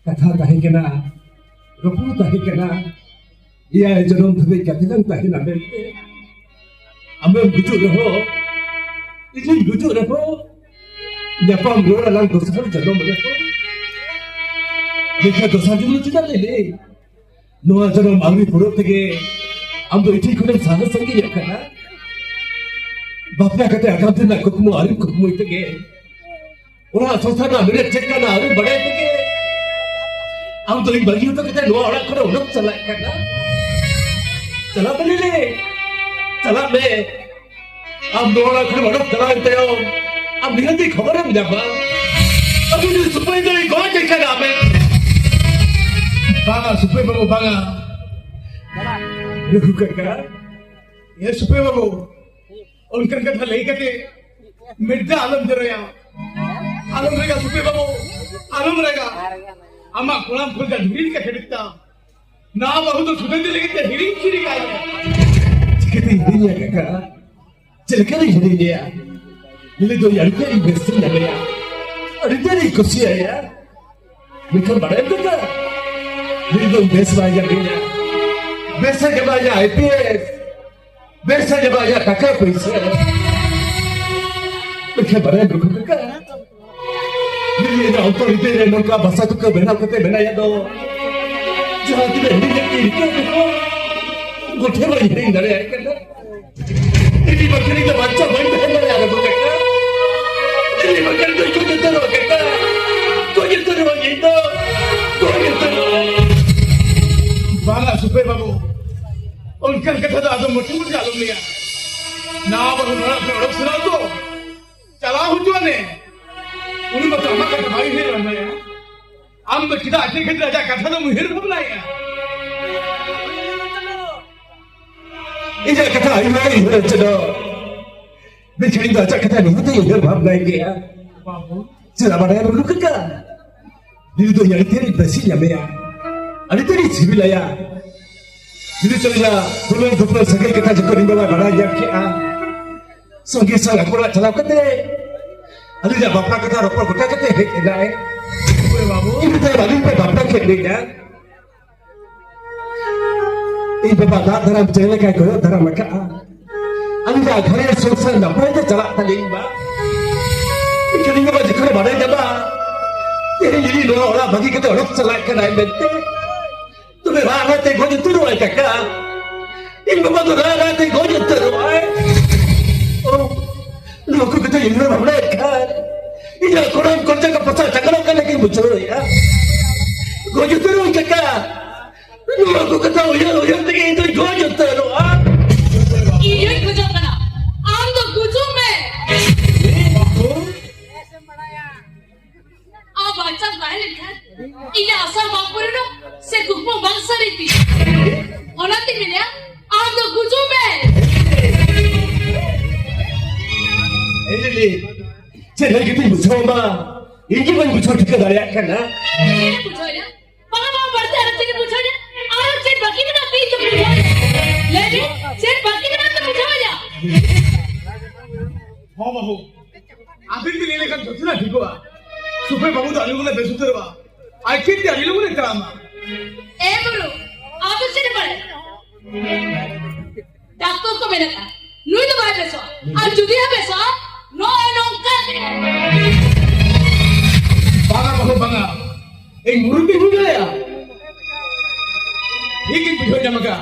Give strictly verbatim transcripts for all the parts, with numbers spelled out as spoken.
ᱠᱟᱛᱷᱟ ᱛᱟᱦᱮᱸ ᱠᱟᱱᱟ, ᱨᱚᱯᱚᱲ ᱛᱟᱦᱮᱸ ᱠᱟᱱᱟ, ᱮᱭᱟᱭ ᱡᱚᱱᱚᱢ ᱫᱷᱟᱹᱵᱤᱡ ᱜᱟᱛᱮ ᱞᱟᱝ ᱛᱟᱦᱮᱱᱟ ᱢᱮᱱᱛᱮ᱾ ᱟᱢᱮᱢ ᱜᱩᱡᱩᱜ ᱨᱮᱦᱚᱸ, ᱤᱧᱤᱧ ᱜᱩᱡᱩᱜ ᱨᱮᱦᱚᱸ, ᱧᱟᱯᱟᱢ ᱨᱩᱣᱟᱹᱲ ᱟᱞᱟᱝ ᱫᱚᱥᱟᱨ ᱡᱚᱱᱚᱢ ᱨᱮᱦᱚᱸ᱾ ᱢᱮᱱᱠᱷᱟᱱ ᱫᱚᱥᱟᱨ ᱡᱚᱱᱚᱢ ᱪᱮᱫᱟᱜ ᱞᱮ ᱞᱟᱹᱭ? ᱱᱚᱣᱟ ᱡᱚᱱᱚᱢ ᱟᱹᱣᱨᱤ ᱯᱩᱨᱟᱹᱜ ᱛᱮᱜᱮ ᱟᱢ ᱫᱚ ᱤᱧ ᱴᱷᱮᱱ ᱠᱷᱚᱱᱮᱢ ᱥᱟᱦᱟ ᱥᱟᱺᱜᱤᱧᱚᱜ ᱠᱟᱱᱟ᱾ ᱵᱟᱯᱞᱟ ᱠᱟᱛᱮ ᱟᱜᱟᱢ ᱫᱤᱱ ᱨᱮᱱᱟᱜ ᱠᱩᱠᱢᱩ ᱟᱹᱣᱨᱤᱢ ᱠᱩᱠᱢᱩᱭ ᱛᱮᱜᱮ, ᱚᱲᱟᱜ ᱥᱚᱝᱥᱟᱨ ᱨᱮᱱᱟᱜ ᱢᱮᱱᱮᱫ ᱪᱮᱫ ᱠᱟᱱᱟ ᱟᱹᱣᱨᱤᱢ ᱵᱟᱲᱟᱭ ᱛᱮᱜᱮ ᱟᱢ ᱫᱚ ᱤᱧ ᱵᱟᱹᱜᱤ ᱦᱚᱴᱚ ᱠᱟᱛᱮ ᱱᱚᱣᱟ ᱚᱲᱟᱜ ᱠᱷᱚᱱ ᱩᱰᱩᱠ ᱪᱟᱞᱟᱜ ᱠᱟᱱᱟ᱾ ᱪᱟᱞᱟᱜ ᱢᱮ ᱞᱤᱞᱤ, ᱪᱟᱞᱟᱜ ᱢᱮ᱾ ᱟᱢ ᱱᱚᱣᱟ ᱚᱲᱟᱜ ᱠᱷᱚᱱ ᱚᱰᱚᱠ ᱪᱟᱞᱟᱣᱮᱱ ᱛᱟᱭᱚᱢ, ᱟᱢ ᱱᱤᱦᱟᱹᱛ ᱜᱮ ᱠᱷᱚᱵᱚᱨᱮᱢ ᱧᱟᱢᱟ᱾ ᱟᱢ ᱡᱩᱫᱤ ᱥᱩᱯᱟᱹᱭ ᱫᱚᱭ ᱜᱚᱡ ᱟᱠᱟᱱᱟ ᱢᱮ᱾ ᱵᱟᱝᱟ, ᱥᱩᱯᱟᱹᱭ ᱵᱟᱹᱵᱩ, ᱵᱟᱝᱟ᱾ ᱨᱩᱜᱷᱩ ᱠᱟᱠᱟ, ᱮ ᱥᱩᱯᱟᱹᱭ ᱵᱟᱹᱵᱩ, ᱚᱱᱠᱟᱱ ᱠᱟᱛᱷᱟ ᱞᱟᱹᱭ ᱠᱟᱛᱮ ᱢᱮᱫ ᱫᱟᱜ ᱟᱞᱚᱢ ᱡᱚᱨᱚᱭᱟ᱾ ᱟᱞᱚᱢ ᱨᱮᱜᱟ ᱥᱩᱯᱟᱹᱭ ᱵᱟᱹᱵᱩ, ᱟᱞᱚᱢ ᱨᱮᱜᱟ᱾ ᱟᱢᱟᱜ ᱠᱚᱲᱟᱢ ᱠᱷᱚᱱ ᱫᱷᱤᱨᱤ ᱞᱮᱠᱟ ᱠᱷᱟᱹᱰᱤᱛ ᱛᱟᱢ᱾ ᱱᱟᱣᱟ ᱵᱟᱹᱦᱩ ᱫᱚ ᱥᱩᱫᱷᱟᱹ ᱞᱟᱹᱜᱤᱫ ᱛᱮ ᱦᱤᱲᱤᱧ ᱠᱤᱨᱤᱧ ᱟᱭ᱾ ᱪᱤᱠᱟᱹᱛᱮᱧ ᱦᱤᱲᱤᱧᱟ ᱠᱟᱠᱟ? ᱪᱮᱫ ᱞᱮᱠᱟᱨᱤᱧ ᱦᱤᱲᱤᱧᱮᱭᱟ? ᱩᱱᱤ ᱫᱚ ᱟᱹᱰᱤ ᱛᱮᱫ ᱤᱧ ᱵᱮᱥᱤᱧ ᱧᱟᱢᱮᱭᱟ, ᱟᱹᱰᱤ ᱛᱮᱫ ᱤᱧ ᱠᱩᱥᱤᱭᱟᱭᱟ᱾ ᱢᱮᱱᱠᱷᱟᱱ ᱵᱟᱲᱟᱭᱟᱢ ᱠᱟᱠᱟ, ᱩᱱᱤ ᱫᱚ ᱵᱮᱥ ᱵᱟᱭ ᱧᱟᱢᱮᱭᱟ, ᱵᱮᱥ ᱮ ᱧᱟᱢᱟ ᱟᱭᱟᱜ ᱟᱭ ᱯᱤ ᱮᱥ, ᱵᱮᱥ ᱮ ᱧᱟᱢᱟ ᱟᱭᱟᱜ ᱴᱟᱠᱟ ᱯᱩᱭᱥᱟᱹ᱾ ᱢᱮᱱᱠᱷᱟᱱ ᱵᱟᱲᱟᱭᱟᱢ ᱨᱩᱜᱷᱩ ᱠᱟᱠᱟ, ᱱᱤᱭᱟᱹ ᱨᱮ ᱚᱱᱛᱚᱨ ᱦᱨᱤᱫᱟᱹᱭ ᱨᱮ ᱱᱚᱝᱠᱟ ᱵᱟᱥᱟ ᱛᱩᱠᱟᱹ ᱵᱮᱱᱟᱣ ᱠᱟᱛᱮ ᱢᱮᱱᱟᱭᱟ ᱫᱚ, ᱡᱟᱦᱟᱸ ᱛᱤᱱᱟᱹᱜ ᱦᱤᱲᱤᱧ ᱞᱟᱹᱠᱛᱤ ᱨᱤᱠᱟᱹ ᱨᱮᱦᱚᱸ, ᱜᱚᱴᱷᱮ ᱵᱟᱹᱧ ᱦᱤᱲᱤᱧ ᱫᱟᱲᱮᱭᱟᱭ ᱠᱟᱱᱟ᱾ ᱤᱧ ᱵᱟᱠᱷᱟᱱ ᱤᱧ ᱫᱚ ᱵᱟᱧᱪᱟᱣ ᱵᱟᱹᱧ ᱛᱟᱦᱮᱸ ᱫᱟᱲᱮᱭᱟᱜᱼᱟ ᱠᱟᱠᱟ᱾ ᱤᱧ ᱵᱟᱠᱷᱟᱱ ᱫᱚ ᱜᱚᱡ ᱩᱛᱟᱹᱨᱚᱜᱼᱟ ᱠᱟᱠᱟ᱾ ᱜᱚᱡ ᱩᱛᱟᱹᱨᱚᱜᱼᱟ ᱤᱧ ᱫᱚ, ᱜᱚᱡ ᱩᱛᱟᱹᱨᱚᱜᱼᱟ᱾ ᱵᱟᱝᱟ ᱥᱩᱯᱟᱹᱭ ᱵᱟᱹᱵᱩ, ᱚᱱᱠᱟᱱ ᱠᱟᱛᱷᱟ ᱫᱚ ᱟᱫᱚ ᱢᱚᱴᱷᱮ ᱢᱚᱴᱷᱮ ᱟᱞᱚᱢ ᱞᱟᱹᱭᱟ᱾ ᱱᱟᱣᱟ ᱵᱟᱹᱦᱩ ᱚᱲᱟᱜ ᱠᱷᱚᱱ ᱚᱰᱚᱠ ᱥᱟᱱᱟ ᱛᱚ, ᱪᱟᱞᱟᱣ ᱦᱚᱪᱚᱣᱟᱱᱮ᱾ ᱩᱱᱤ ᱢᱟᱛᱚ ᱟᱢᱟᱜ ᱠᱟᱛᱷᱟ ᱵᱟᱭ ᱩᱭᱦᱟᱹᱨ ᱵᱷᱟᱵᱽᱱᱟᱭᱟ᱾ ᱟᱢ ᱫᱚ ᱪᱮᱫᱟᱜ ᱪᱮᱫ ᱠᱷᱟᱹᱛᱤᱨ ᱟᱡᱟᱜ ᱠᱟᱛᱷᱟ ᱫᱚᱢ ᱩᱭᱦᱟᱹᱨ ᱵᱷᱟᱵᱽᱱᱟᱭᱮᱫᱼᱟ? ᱤᱧᱟᱹᱜ ᱠᱟᱛᱷᱟ ᱟᱭᱳ ᱵᱟᱭ ᱩᱭᱦᱟᱹᱨ ᱦᱚᱪᱚ ᱫᱚ᱾ ᱢᱮᱱᱠᱷᱟᱱ ᱤᱧ ᱫᱚ ᱟᱡᱟᱜ ᱠᱟᱛᱷᱟ ᱱᱤᱦᱟᱹᱛ ᱤᱧ ᱩᱭᱦᱟᱹᱨ ᱵᱷᱟᱵᱽᱱᱟᱭ ᱜᱮᱭᱟ᱾ ᱵᱟᱹᱵᱩ᱾ ᱪᱮᱫᱟᱜ ᱵᱟᱰᱟᱭ ᱵᱟᱹᱱᱩᱜ ᱠᱟᱠᱟ? ᱱᱤᱭᱟᱹ ᱫᱚ ᱤᱧ ᱟᱹᱰᱤ ᱛᱮᱫ ᱤᱧ ᱵᱮᱥᱤᱧ ᱧᱟᱢᱮᱭᱟ, ᱟᱹᱰᱤ ᱛᱮᱫ ᱤᱧ ᱥᱤᱵᱤᱞᱟᱭᱟ᱾ ᱡᱩᱫᱤ ᱪᱚᱞᱮᱭᱟ, ᱫᱩᱞᱟᱹᱲ ᱫᱩᱯᱞᱟᱹᱲ ᱥᱟᱹᱜᱟᱹᱭ ᱠᱟᱛᱷᱟ ᱡᱚᱠᱷᱚᱱ ᱤᱧ ᱵᱟᱵᱟᱭ ᱵᱟᱰᱟᱭ ᱧᱟᱢ ᱠᱮᱫᱼᱟ, ᱥᱚᱸᱜᱮ ᱥᱚᱸᱜᱮ ᱟᱠᱚ ᱚᱲᱟᱜ ᱪᱟᱞᱟᱣ ᱠᱟᱛᱮ ᱟᱹᱞᱤᱧᱟᱜ ᱵᱟᱯᱞᱟ ᱠᱟᱛᱷᱟ ᱨᱚᱯᱚᱲ ᱜᱚᱴᱟ ᱠᱟᱛᱮ ᱦᱮᱡ ᱮᱱᱟᱭ᱾ ᱤᱧ ᱫᱚ ᱵᱟᱹᱜᱤ ᱯᱮ ᱵᱟᱯᱞᱟ ᱠᱮᱫ ᱞᱤᱧᱟ᱾ ᱤᱧ ᱵᱟᱵᱟ ᱫᱟᱜ ᱫᱷᱟᱨᱟᱢ ᱪᱮᱬᱮ ᱞᱮᱠᱟᱭ ᱠᱚᱭᱚᱜ ᱫᱷᱟᱨᱟᱢ ᱟᱠᱟᱫᱼᱟ᱾ ᱟᱹᱞᱤᱧᱟᱜ ᱜᱷᱟᱨᱚᱸᱡᱽ ᱥᱚᱝᱥᱟᱨ ᱱᱟᱯᱟᱭ ᱛᱮ ᱪᱟᱞᱟᱜ ᱛᱟᱹᱞᱤᱧ ᱢᱟ᱾ ᱢᱮᱱᱠᱷᱟᱱ ᱤᱧ ᱵᱟᱵᱟ ᱡᱚᱠᱷᱚᱱᱮ ᱵᱟᱰᱟᱭ ᱧᱟᱢᱟ, ᱛᱮᱦᱮᱧ ᱡᱩᱫᱤ ᱱᱚᱣᱟ ᱚᱲᱟᱜ ᱵᱟᱹᱜᱤ ᱠᱟᱛᱮ ᱚᱰᱚᱠ ᱪᱟᱞᱟᱜ ᱠᱟᱱᱟᱭ ᱢᱮᱱᱛᱮ, ᱛᱚᱵᱮ ᱨᱟᱜ ᱨᱟᱜ ᱛᱮ ᱜᱚᱡ ᱩᱛᱟᱹᱨᱚᱜ ᱟᱭ ᱠᱟᱠᱟ᱾ ᱤᱧ ᱵᱟᱵᱟ ᱫᱚ ᱨᱟᱜ ᱨᱟᱜ ᱛᱮ ᱜᱚᱡ ᱩᱛᱟᱹᱨᱚᱜ ᱟᱭ᱾ ᱳ, ᱱᱚᱣᱟ ᱠᱚ ᱠᱟᱛᱷᱟ ᱩᱭᱦᱟᱹᱨ ᱵᱷᱟᱵᱽᱱᱟᱭᱮᱫ ᱠᱷᱟᱱ ᱤᱧᱟᱹᱜ ᱠᱚᱲᱟᱢ ᱠᱚᱨᱪᱟ ᱠᱚ ᱯᱚᱥᱟ ᱪᱟᱠᱟᱞᱚᱜ ᱠᱟᱱ ᱞᱮᱠᱟᱧ ᱵᱩᱡᱷᱟᱹᱣᱮᱫᱼᱟ᱾ ᱜᱚᱡ ᱩᱛᱟᱹᱨᱚᱜ ᱟᱹᱧ ᱠᱟᱠᱟ᱾ ᱱᱚᱣᱟ ᱠᱚ ᱠᱟᱛᱷᱟ ᱩᱭᱦᱟᱹᱨ ᱩᱭᱦᱟᱹᱨ ᱛᱮᱜᱮ ᱤᱧ ᱫᱚᱧ ᱜᱚᱡ ᱩᱛᱟᱹᱨᱚᱜᱼᱟ᱾ ᱤᱧ ᱦᱚᱸᱧ ᱠᱷᱚᱡᱚᱜ ᱠᱟᱱᱟ, ᱟᱢ ᱫᱚ ᱜᱩᱡᱩᱜ ᱢᱮ᱾ ᱟᱢ ᱵᱟᱧᱪᱟᱣ ᱛᱟᱦᱮᱸ ᱞᱮᱱᱠᱷᱟᱱ ᱤᱧᱟᱜ ᱟᱥᱟ ᱵᱟᱝ ᱯᱩᱨᱩᱱᱚᱜ ᱥᱮ ᱠᱩᱠᱢᱩ ᱵᱟᱝ ᱥᱟᱹᱨᱤ ᱛᱤᱧᱟ᱾ ᱚᱱᱟᱛᱮᱧ ᱢᱮᱱᱮᱫᱼᱟ, ᱟᱢ ᱫᱚ ᱜᱩᱡᱩᱜ ᱢᱮ᱾ ᱮ ᱞᱤᱞᱤ, ᱪᱮᱫ ᱞᱟᱹᱭ ᱠᱟᱛᱮᱧ ᱵᱩᱡᱷᱟᱹᱣ ᱟᱢᱟ? ᱤᱧ ᱜᱮ ᱵᱟᱹᱧ ᱵᱩᱡᱷᱟᱹᱣ ᱴᱷᱤᱠᱟᱹ ᱫᱟᱲᱮᱭᱟᱜ ᱠᱟᱱᱟ᱾ ᱪᱮᱫ ᱮᱢ ᱵᱩᱡᱷᱟᱹᱣ ᱮᱫᱟ? ᱵᱟᱝᱟ, ᱵᱟᱝᱟ, ᱵᱟᱹᱲᱛᱤ ᱟᱨ ᱪᱮᱫ ᱮᱢ ᱵᱩᱡᱷᱟᱹᱣ ᱮᱫᱟ? ᱟᱨ ᱪᱮᱫ ᱵᱟᱹᱠᱤ ᱢᱮᱱᱟᱜ ᱛᱤᱧ ᱛᱟᱢᱟ? ᱞᱟᱹᱭ ᱢᱮ, ᱪᱮᱫ ᱵᱟᱹᱠᱤ ᱢᱮᱱᱟᱜ ᱛᱟᱢᱟ? ᱵᱩᱡᱷᱟᱹᱣ ᱮᱫᱟ? ᱦᱚᱸ ᱵᱟᱹᱦᱩ, ᱟᱹᱵᱤᱱ ᱵᱤᱱ ᱞᱟᱹᱭ ᱞᱮᱠᱷᱟᱱ ᱡᱚᱛᱚᱱᱟᱜ ᱴᱷᱤᱠᱚᱜᱼᱟ᱾ ᱥᱩᱯᱮ ᱵᱟᱹᱵᱩ ᱫᱚ ᱟᱹᱰᱤ ᱞᱚᱜᱚᱱᱮ ᱵᱮᱥ ᱩᱛᱟᱹᱨᱚᱜᱼᱟ᱾ ᱟᱡ ᱪᱮᱫ ᱛᱮ ᱟᱹᱰᱤ ᱞᱚᱜᱚᱱᱮ ᱛᱟᱲᱟᱢᱟ᱾ ᱮ ᱵᱩᱨᱩ, ᱟᱢ ᱫᱚ ᱪᱮᱫ ᱮᱢ ᱵᱟᱲᱟᱭᱟ? ᱰᱟᱠᱛᱚᱨ ᱠᱚ ᱢᱮᱱ ᱟᱠᱟᱫ, ᱱᱩᱭ ᱫᱚ ᱵᱟᱭ ᱵᱮᱥᱚᱜᱼᱟ᱾ ᱟᱨ ᱡᱩᱫᱤ ᱦᱚᱸ ᱵᱮᱥᱚᱜᱼᱟ, ᱱᱚᱜᱼᱚᱭ ᱱᱚᱝᱠᱟ ᱜᱮ᱾ ᱵᱟᱝᱟ ᱵᱟᱹᱦᱩ, ᱵᱟᱝᱟ᱾ ᱤᱧ ᱢᱩᱨᱩᱠ ᱜᱤᱧ ᱦᱩᱭ ᱫᱟᱲᱮᱭᱟᱜᱼᱟ᱾ ᱴᱷᱤᱠ ᱤᱧ ᱵᱩᱡᱷᱟᱹᱣ ᱧᱟᱢ ᱟᱠᱟᱫ᱾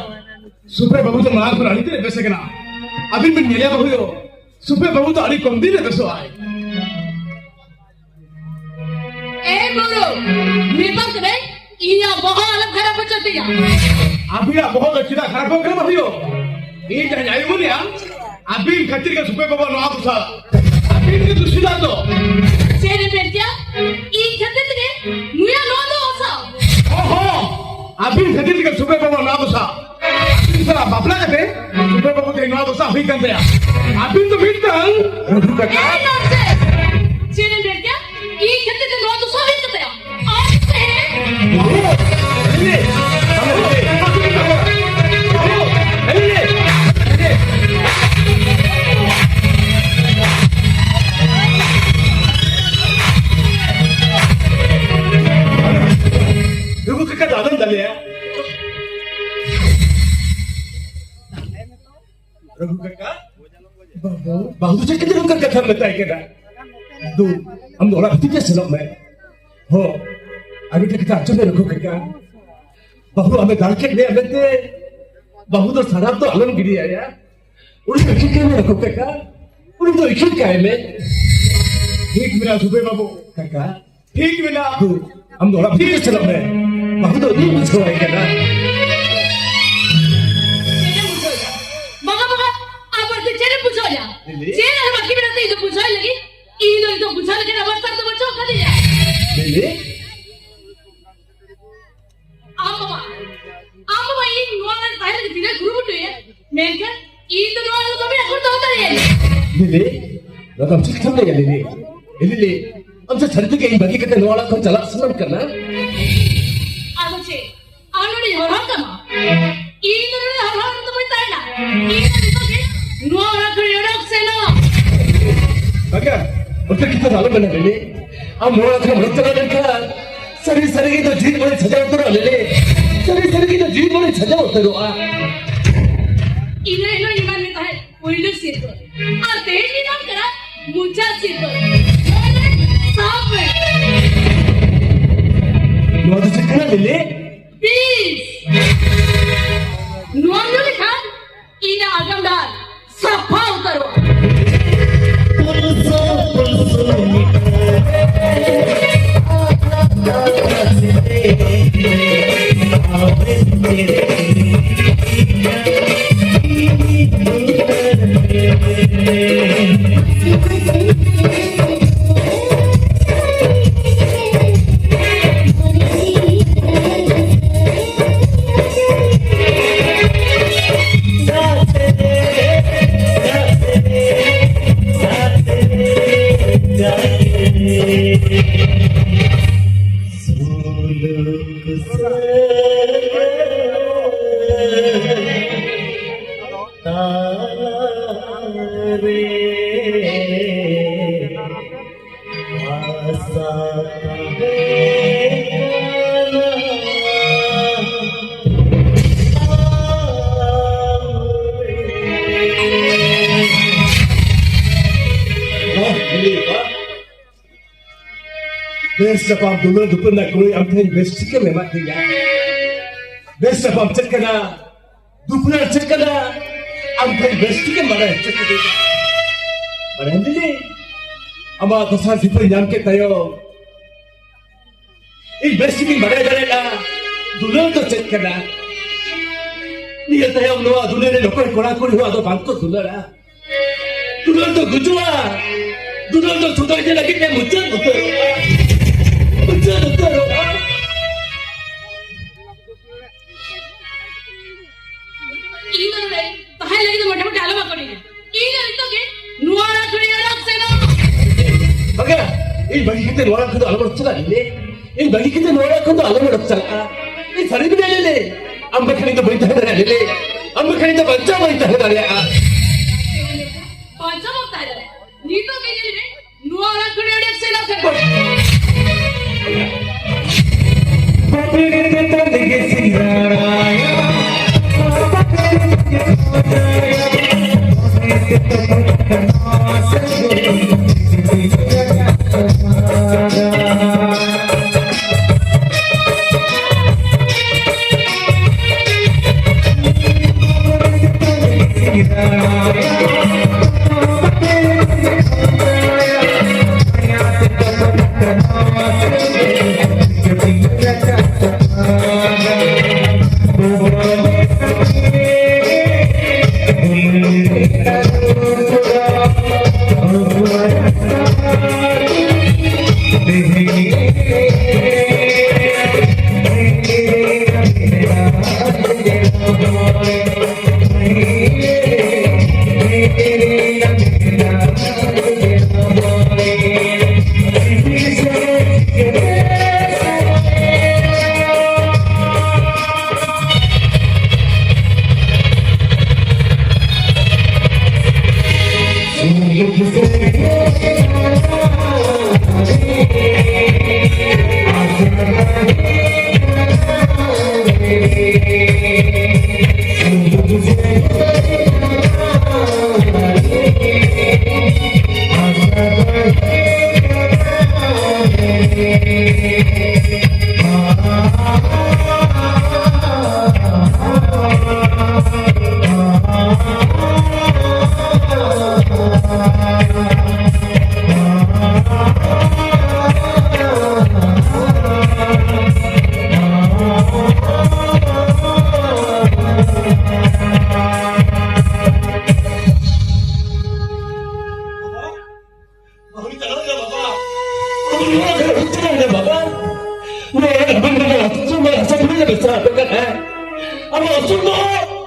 ᱥᱩᱯᱨᱮ ᱵᱟᱹᱵᱩ ᱫᱚ ᱢᱟᱲᱟᱝ ᱠᱷᱚᱱ ᱟᱹᱰᱤ ᱛᱮᱫ ᱵᱮᱥ ᱟᱠᱟᱱᱟ᱾ ᱟᱹᱵᱤᱱ ᱵᱤᱱ ᱧᱮᱞᱮᱭᱟ ᱵᱟᱹᱦᱩ ᱭᱳ᱾ ᱥᱩᱯᱨᱮ ᱵᱟᱹᱵᱩ ᱫᱚ ᱟᱹᱰᱤ ᱠᱚᱢ ᱫᱤᱱ ᱨᱮ ᱵᱮᱥᱚᱜ ᱟᱭ᱾ ᱮ ᱵᱩᱨᱩ, ᱢᱮᱛᱟᱢ ᱠᱟᱹᱱᱟᱹᱧ, ᱤᱧᱟᱜ ᱵᱚᱦᱚᱜ ᱟᱞᱚᱢ ᱠᱷᱟᱨᱟᱯ ᱦᱚᱪᱚ ᱛᱤᱧᱟ᱾ ᱟᱹᱵᱤᱱᱟᱜ ᱵᱚᱦᱚᱜ ᱫᱚ ᱪᱮᱫᱟᱜ ᱠᱷᱟᱨᱟᱯᱚᱜ ᱠᱟᱱᱟ ᱵᱟᱹᱦᱩ ᱭᱳ? ᱤᱧ ᱡᱟᱦᱟᱸᱧ ᱟᱭᱩᱢᱟᱹᱱᱮᱜᱼᱟ, ᱟᱹᱵᱤᱱ ᱠᱷᱟᱹᱛᱤᱨ ᱜᱮ ᱥᱩᱯᱮ ᱵᱟᱵᱟ ᱱᱚᱣᱟ ᱫᱚᱥᱟ᱾ ᱟᱹᱵᱤᱱ ᱜᱮ ᱫᱩᱥᱤ ᱫᱚ᱾ ᱪᱮᱫ ᱮᱢ ᱢᱮᱱ ᱠᱮᱭᱟ? ᱤᱧ ᱠᱷᱟᱹᱛᱤᱨ ᱛᱮᱜᱮ ᱱᱩᱭᱟᱜ ᱱᱚᱣᱟ ᱫᱚ ᱚᱥᱟ? ᱦᱚᱸ, ᱦᱚᱸ, ᱟᱹᱵᱤᱱ ᱠᱷᱟᱹᱛᱤᱨ ᱛᱮᱜᱮ ᱥᱩᱯᱮ ᱵᱟᱵᱟ ᱱᱚᱣᱟ ᱫᱚᱥᱟ᱾ ᱟᱹᱵᱤᱱ ᱥᱟᱞᱟᱜ ᱵᱟᱯᱞᱟ ᱠᱟᱛᱮ ᱥᱩᱯᱮ ᱵᱟᱵᱟ ᱛᱮ ᱱᱚᱣᱟ ᱫᱚᱥᱟ ᱦᱩᱭ ᱠᱟᱱ ᱛᱟᱭᱟ᱾ ᱟᱹᱵᱤᱱ ᱫᱚ ᱢᱤᱫᱴᱟᱝ ᱨᱟᱹᱯᱩᱫ ᱠᱟᱴᱟ᱾ ᱮ ᱱᱚᱱᱥᱮᱱᱥ! ᱪᱮᱫ ᱮᱢ ᱢᱮᱱ ᱠᱮᱭᱟ? ᱤᱧ ᱠᱷᱟᱹᱛᱤᱨ ᱛᱮ ᱱᱚᱣᱟ ᱫᱚᱥᱟ ᱦᱩᱭ ᱠᱟᱱ ᱛᱟᱭᱟ? ᱵᱟᱹᱦᱩ ᱫᱚ ᱪᱮᱫ ᱠᱷᱟᱹᱛᱤᱨ ᱚᱱᱠᱟᱱ ᱠᱟᱛᱷᱟᱢ ᱢᱮᱛᱟᱭ ᱠᱟᱱᱟ? ᱫᱩ, ᱟᱢ ᱫᱚ ᱚᱲᱟᱜ ᱵᱷᱤᱛᱤᱨ ᱛᱮ ᱥᱮᱱᱚᱜ ᱢᱮ᱾ ᱦᱚᱸ, ᱟᱨ ᱢᱤᱫᱴᱮᱱ ᱠᱟᱛᱷᱟ ᱟᱸᱡᱚᱢ ᱢᱮ ᱨᱚᱜᱷᱩ ᱠᱟᱠᱟ᱾ ᱵᱟᱹᱦᱩ ᱟᱢᱮ ᱫᱟᱞ ᱠᱮᱫ ᱢᱮᱭᱟ ᱢᱮᱱᱛᱮ ᱵᱟᱹᱦᱩ ᱫᱚ ᱥᱟᱨᱟᱯ ᱫᱚ ᱟᱞᱚᱢ ᱜᱤᱰᱤᱭᱟᱭᱟ᱾ ᱩᱱᱤ ᱫᱚ ᱤᱠᱷᱤᱞ ᱠᱟᱭ ᱢᱮ ᱨᱚᱜᱷᱩ ᱠᱟᱠᱟ᱾ ᱩᱱᱤ ᱫᱚ ᱤᱠᱷᱤᱞ ᱠᱟᱭ ᱢᱮ᱾ ᱴᱷᱤᱠ ᱢᱮᱱᱟᱜᱼᱟ ᱥᱩᱵᱮ ᱵᱟᱹᱵᱩ᱾ ᱠᱟᱠᱟ, ᱴᱷᱤᱠ ᱢᱮᱱᱟᱜᱼᱟ᱾ ᱫᱩ, ᱟᱢ ᱫᱚ ᱚᱲᱟᱜ ᱵᱷᱤᱛᱤᱨ ᱨᱮ ᱥᱮᱱᱚᱜ ᱢᱮ᱾ ᱵᱟᱹᱦᱩ ᱫᱚ ᱤᱧᱤᱧ ᱵᱩᱡᱷᱟᱹᱣᱟᱭ ᱠᱟᱱᱟ᱾ ᱪᱮᱫ ᱮᱢ ᱵᱩᱡᱷᱟᱹᱣᱮᱫᱟ? ᱵᱟᱝᱟ, ᱵᱟᱝᱟ, ᱟᱢ ᱵᱟᱹᱲᱛᱤ ᱪᱮᱫ ᱮᱢ ᱵᱩᱡᱷᱟᱹᱣᱮᱫᱟ? ᱞᱤᱞᱤ? ᱪᱮᱫ ᱟᱨ ᱵᱟᱹᱠᱤ ᱢᱮᱱᱟᱜ ᱛᱮ ᱤᱧ ᱫᱚ ᱵᱩᱡᱷᱟᱹᱣ ᱞᱟᱹᱜᱤᱫ? ᱤᱧ ᱫᱚ ᱱᱤᱛᱚᱜ ᱵᱩᱡᱷᱟᱹᱣ ᱞᱮᱠᱟᱱ ᱚᱵᱚᱥᱛᱟ ᱨᱮᱫᱚ ᱵᱟᱹᱪᱩᱜ ᱟᱠᱟᱫᱤᱧᱟ᱾ ᱞᱤᱞᱤ? ᱟᱢ ᱵᱟᱵᱟ, ᱟᱢ ᱵᱟᱵᱟ ᱤᱧ ᱱᱚᱣᱟ ᱨᱮ ᱛᱟᱦᱮᱸ ᱞᱟᱹᱜᱤᱫ ᱛᱤᱱᱟᱹᱜ ᱠᱩᱨᱩᱢᱩᱴᱩᱭᱟ, ᱢᱮᱱᱠᱷᱟᱱ ᱤᱧ ᱫᱚ ᱱᱚᱣᱟ ᱨᱮᱫᱚ ᱵᱟᱹᱧ ᱟᱴᱠᱟᱨ ᱫᱚᱦᱚ ᱫᱟᱲᱮᱭᱟᱜᱼᱟ᱾ ᱞᱤᱞᱤ, ᱱᱚᱣᱟ ᱫᱚ ᱟᱢ ᱪᱮᱫ ᱠᱟᱛᱷᱟᱢ ᱞᱟᱹᱭᱟ ᱞᱤᱞᱤ? ᱞᱤᱞᱤ, ᱟᱢ ᱪᱮᱫ ᱥᱟᱹᱨᱤ ᱛᱮᱜᱮ ᱤᱧ ᱵᱟᱹᱜᱤ ᱠᱟᱛᱮ ᱱᱚᱣᱟ ᱚᱲᱟᱜ ᱠᱷᱚᱱ ᱪᱟᱞᱟᱜ ᱥᱟᱱᱟᱢ ᱠᱟᱱᱟ? ᱟᱫᱚ ᱪᱮᱫ? ᱟᱢ ᱱᱚᱰᱮᱧ ᱦᱚᱨᱦᱚ ᱠᱟᱢᱟ? ᱤᱧ ᱫᱚ ᱱᱚᱰᱮ ᱦᱚᱨᱦᱚ ᱨᱮᱫᱚ ᱵᱟᱹᱧ ᱛᱟᱦᱮᱱᱟ᱾ ᱤᱧ ᱫᱚ ᱱᱤᱛᱚᱜ ᱜᱮ ᱱᱚᱣᱟ ᱚᱲᱟᱜ ᱠᱷᱚᱱ ᱚᱰᱚᱠ ᱥᱮᱱᱚᱜ᱾ ᱵᱟᱜᱟ, ᱚᱱᱠᱟ ᱠᱤᱱᱛᱩ ᱟᱞᱚᱢ ᱢᱮᱱᱟ ᱞᱤᱞᱤ᱾ ᱟᱢ ᱱᱚᱣᱟ ᱚᱲᱟᱜ ᱠᱷᱚᱱ ᱚᱰᱚᱠ ᱪᱟᱞᱟᱣ ᱞᱮᱱᱠᱷᱟᱱ ᱥᱟᱹᱨᱤ ᱥᱟᱹᱨᱤ ᱜᱮ ᱫᱚ ᱡᱤᱣᱤ ᱵᱟᱹᱲᱤᱡ ᱥᱟᱡᱟᱣ ᱩᱛᱟᱹᱨᱚᱜᱼᱟ ᱞᱤᱞᱤ᱾ ᱥᱟᱹᱨᱤ ᱥᱟᱹᱨᱤ ᱜᱮ ᱫᱚ ᱡᱤᱣᱤ ᱵᱟᱹᱲᱤᱡ ᱥᱟᱡᱟᱣ ᱩᱛᱟᱹᱨᱚᱜᱼᱟ᱾ ᱤᱱᱟᱹ ᱦᱤᱞᱳᱜ ᱤᱧ ᱮᱢᱟᱫ ᱢᱮ ᱛᱟᱦᱮᱸᱫ ᱯᱳᱭᱞᱳ ᱥᱤᱨᱯᱟᱹ᱾ ᱟᱨ ᱛᱮᱦᱮᱧ ᱤᱧ ᱮᱢᱟᱢ ᱠᱟᱱᱟ ᱢᱩᱪᱟᱹᱫ ᱥᱤᱨᱯᱟᱹ᱾ ᱱᱚᱣᱟ ᱫᱚ ᱥᱟᱵ ᱢᱮ᱾ ᱱᱚᱣᱟ ᱫᱚ ᱪᱮᱫ ᱠᱟᱱᱟ ᱞᱤᱞᱤ? ᱵᱤᱥ᱾ ᱱᱚᱣᱟᱢ ᱧᱩ ᱞᱮᱠᱷᱟᱱ ᱤᱧᱟᱜ ᱟᱜᱟᱢ ᱰᱟᱦᱟᱨ ᱥᱟᱯᱷᱟ ᱩᱛᱟᱹᱨᱚᱜᱼᱟ᱾ ᱵᱮᱥ ᱧᱟᱯᱟᱢ ᱫᱩᱞᱟᱹᱲ ᱫᱩᱯᱩᱞ ᱨᱮᱱᱟᱜ ᱠᱩᱲᱤ ᱟᱢ ᱴᱷᱮᱱ ᱵᱮᱥ ᱴᱷᱤᱠᱮᱢ ᱮᱢᱟᱫ ᱫᱤᱧᱟ᱾ ᱵᱮᱥ ᱧᱟᱯᱟᱢ ᱪᱮᱫ ᱠᱟᱱᱟ, ᱫᱩᱯᱞᱟᱹᱲ ᱪᱮᱫ ᱠᱟᱱᱟ, ᱟᱢ ᱴᱷᱮᱱ ᱵᱮᱥ ᱴᱷᱤᱠᱮᱢ ᱵᱟᱲᱟᱭ ᱦᱚᱪᱚ ᱠᱤᱫᱤᱧᱟ᱾ ᱵᱟᱲᱟᱭ ᱫᱤᱧ, ᱟᱢᱟᱜ ᱫᱚᱥᱟᱨ ᱥᱤᱯᱟᱹᱭ ᱧᱟᱢ ᱠᱮᱫ ᱛᱟᱭᱚᱢ ᱤᱧ ᱵᱮᱥ ᱴᱷᱤᱠᱤᱧ ᱵᱟᱲᱟᱭ ᱫᱟᱲᱮᱭᱟᱜᱼᱟ ᱫᱩᱞᱟᱹᱲ ᱫᱚ ᱪᱮᱫ ᱠᱟᱱᱟ᱾ ᱱᱤᱭᱟᱹ ᱛᱟᱭᱚᱢ ᱱᱚᱣᱟ ᱫᱩᱞᱟᱹᱲ ᱨᱮ ᱚᱠᱚᱭ ᱠᱚᱲᱟ ᱠᱩᱲᱤ ᱦᱚᱸ ᱟᱫᱚ ᱵᱟᱝᱠᱚ ᱫᱩᱞᱟᱹᱲᱟ᱾ ᱫᱩᱞᱟᱹᱲ ᱫᱚ ᱜᱩᱡᱩᱜᱼᱟ, ᱫᱩᱞᱟᱹᱲ ᱫᱚ ᱥᱩᱫᱷᱟᱹ ᱤᱫᱤ ᱞᱟᱹᱜᱤᱫ ᱛᱮ ᱢᱩᱪᱟᱹᱫ ᱩᱛᱟᱹᱨᱚᱜᱼᱟ, ᱢᱩᱪᱟᱹᱫ ᱩᱛᱟᱹᱨᱚᱜᱼᱟ᱾ ᱤᱧ ᱫᱚ ᱱᱚᱰᱮ ᱛᱟᱦᱮᱸ ᱞᱟᱹᱜᱤᱫ ᱫᱚ ᱢᱚᱴᱟᱢᱩᱴᱤ ᱟᱞᱚᱢ ᱟᱠᱚᱴᱤᱧᱟ᱾ ᱤᱧ ᱫᱚ ᱱᱤᱛᱚᱜ ᱜᱮ ᱱᱚᱣᱟ ᱚᱲᱟᱜ ᱠᱷᱚᱱᱤᱧ ᱚᱰᱚᱠ ᱥᱮᱱᱚᱜ᱾ ᱵᱟᱜᱟ, ᱤᱧ ᱵᱟᱹᱜᱤ ᱠᱟᱛᱮ ᱱᱚᱣᱟ ᱚᱲᱟᱜ ᱠᱷᱚᱱ ᱫᱚ ᱟᱞᱚᱢ ᱚᱰᱚᱠ ᱪᱟᱞᱟᱜ ᱞᱮ᱾ ᱤᱧ ᱵᱟᱹᱜᱤ ᱠᱟᱛᱮ ᱱᱚᱣᱟ ᱚᱲᱟᱜ ᱠᱷᱚᱱ ᱫᱚ ᱟᱞᱚᱢ ᱚᱰᱚᱠ ᱪᱟᱞᱟᱜᱼᱟ᱾ ᱤᱧ ᱥᱟᱹᱨᱤ ᱜᱮ ᱞᱟᱹᱭ ᱞᱮ᱾ ᱟᱢ ᱵᱟᱠᱷᱟᱱ ᱤᱧ ᱫᱚ ᱵᱟᱹᱧ ᱛᱟᱦᱮᱸ ᱫᱟᱲᱮᱭᱟᱜᱼᱟ ᱞᱮ᱾ ᱟᱢ ᱵᱟᱠᱷᱟᱱ ᱤᱧ ᱫᱚ ᱵᱟᱧᱪᱟᱣ ᱵᱟᱹᱧ ᱛᱟᱦᱮᱸ ᱫᱟᱲᱮᱭᱟᱜᱼᱟ᱾ ᱵᱟᱧᱪᱟᱣ ᱵᱟᱢ ᱛᱟᱦᱮᱸ ᱫᱟᱲᱮᱭᱟᱜᱼᱟ᱾ ᱱᱤᱛᱚᱜ ᱜᱮ ᱧᱮᱞ ᱢᱮ, ᱱᱚᱣᱟ ᱚᱲᱟᱜ ᱠᱷᱚᱱ ᱚᱰᱚᱠ ᱥᱮᱱᱚᱜ ᱠᱟᱱᱟ᱾ ᱪᱮᱫᱟᱜ ᱨᱮ ᱵᱟᱵᱟ? ᱱᱚᱣᱟ ᱟᱵᱮᱱ ᱫᱚ ᱟᱹᱛᱩ ᱫᱤᱥᱚᱢ ᱨᱮ ᱦᱟᱥᱟ ᱫᱷᱩᱲᱤ ᱨᱮ ᱢᱮᱥᱟ ᱟᱠᱟᱫ ᱟᱭ᱾ ᱟᱵᱚ ᱟᱹᱥᱩᱞ ᱫᱚ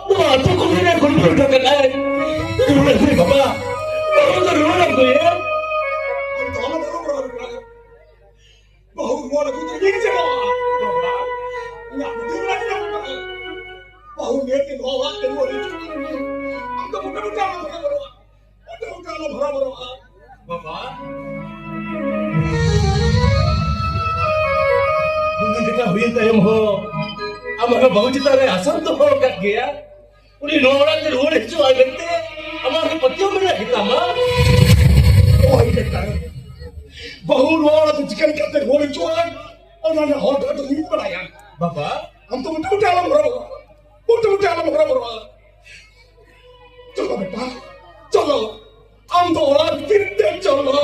ᱱᱚᱣᱟ ᱟᱹᱛᱩ ᱠᱚ ᱨᱮ ᱠᱩᱲᱤ ᱠᱚ ᱟᱠᱟᱫ ᱟᱭ᱾ ᱨᱩᱣᱟᱹᱲ ᱥᱮ ᱵᱟᱵᱟ, ᱵᱟᱹᱦᱩ ᱫᱚ ᱨᱩᱣᱟᱹᱲ ᱟᱹᱜᱩᱭᱮᱢ᱾ ᱵᱟᱹᱦᱩ ᱱᱚᱣᱟ ᱞᱟᱹᱜᱤᱫ ᱛᱮ ᱤᱧ ᱪᱮᱫᱚᱜᱼᱟ? ᱵᱟᱵᱟ, ᱤᱧᱟᱜ ᱵᱩᱫᱷᱤ ᱵᱟᱲᱟᱭ ᱧᱟᱢ ᱠᱟᱫᱟ᱾ ᱵᱟᱹᱦᱩ ᱧᱮᱞ ᱛᱮ ᱱᱚᱣᱟ ᱚᱲᱟᱜ ᱛᱮ ᱨᱩᱣᱟᱹᱲ ᱦᱤᱡᱩᱜ ᱠᱟᱱᱟ᱾ ᱟᱢ ᱫᱚ ᱢᱚᱴᱮ ᱢᱚᱴᱮ ᱟᱞᱚᱢ ᱦᱚᱨᱚᱵᱚᱨᱚᱜᱼᱟ᱾ ᱢᱚᱴᱮ ᱢᱚᱴᱮ ᱟᱞᱚᱢ ᱦᱚᱨᱚᱵᱚᱨᱚᱜᱼᱟ᱾ ᱵᱟᱵᱟ, ᱩᱱᱤ ᱞᱮᱠᱟ ᱦᱩᱭᱮᱱ ᱛᱟᱭᱚᱢ ᱦᱚᱸ ᱟᱢ ᱟᱨᱦᱚᱸ ᱵᱟᱹᱦᱩ ᱪᱮᱛᱟᱱ ᱨᱮ ᱟᱥᱟᱢ ᱫᱚᱦᱚ ᱟᱠᱟᱫ ᱜᱮᱭᱟ᱾ ᱩᱱᱤ ᱱᱚᱣᱟ ᱚᱲᱟᱜ ᱛᱮ ᱨᱩᱣᱟᱹᱲ ᱦᱤᱡᱩᱜᱼᱟᱭ ᱢᱮᱱᱛᱮ ᱟᱢᱟᱜ ᱦᱚᱸ ᱯᱟᱹᱛᱭᱟᱹᱣ ᱢᱮᱱᱟᱜ ᱜᱮᱛᱟᱢᱟ᱾ ᱦᱳᱭ ᱵᱮᱴᱟ, ᱵᱟᱹᱦᱩ ᱱᱚᱣᱟ ᱚᱲᱟᱜ ᱛᱮ ᱪᱤᱠᱟᱹ ᱞᱮᱠᱟᱛᱮ ᱨᱩᱣᱟᱹᱲ ᱦᱤᱡᱩᱜᱼᱟᱭ, ᱚᱱᱟ ᱨᱮᱱᱟᱜ ᱦᱚᱨ ᱰᱟᱦᱟᱨ ᱫᱚ ᱤᱧ ᱵᱟᱲᱟᱭᱟ᱾ ᱵᱟᱵᱟ, ᱟᱢ ᱫᱚ ᱢᱚᱴᱮ ᱢᱚᱴᱮ ᱟᱞᱚᱢ ᱦᱚᱨᱚᱵᱚᱨᱚᱜᱼᱟ, ᱢᱚᱴᱮ ᱢᱚᱴᱮ ᱟᱞᱚᱢ ᱦᱚᱨᱚᱵᱚᱨᱚᱜᱼᱟ᱾ ᱪᱚᱞᱚ ᱵᱮᱴᱟ, ᱪᱚᱞᱚ, ᱟᱢ ᱫᱚ ᱚᱲᱟᱜ ᱵᱷᱤᱛᱤᱨ ᱛᱮ ᱪᱚᱞᱚ᱾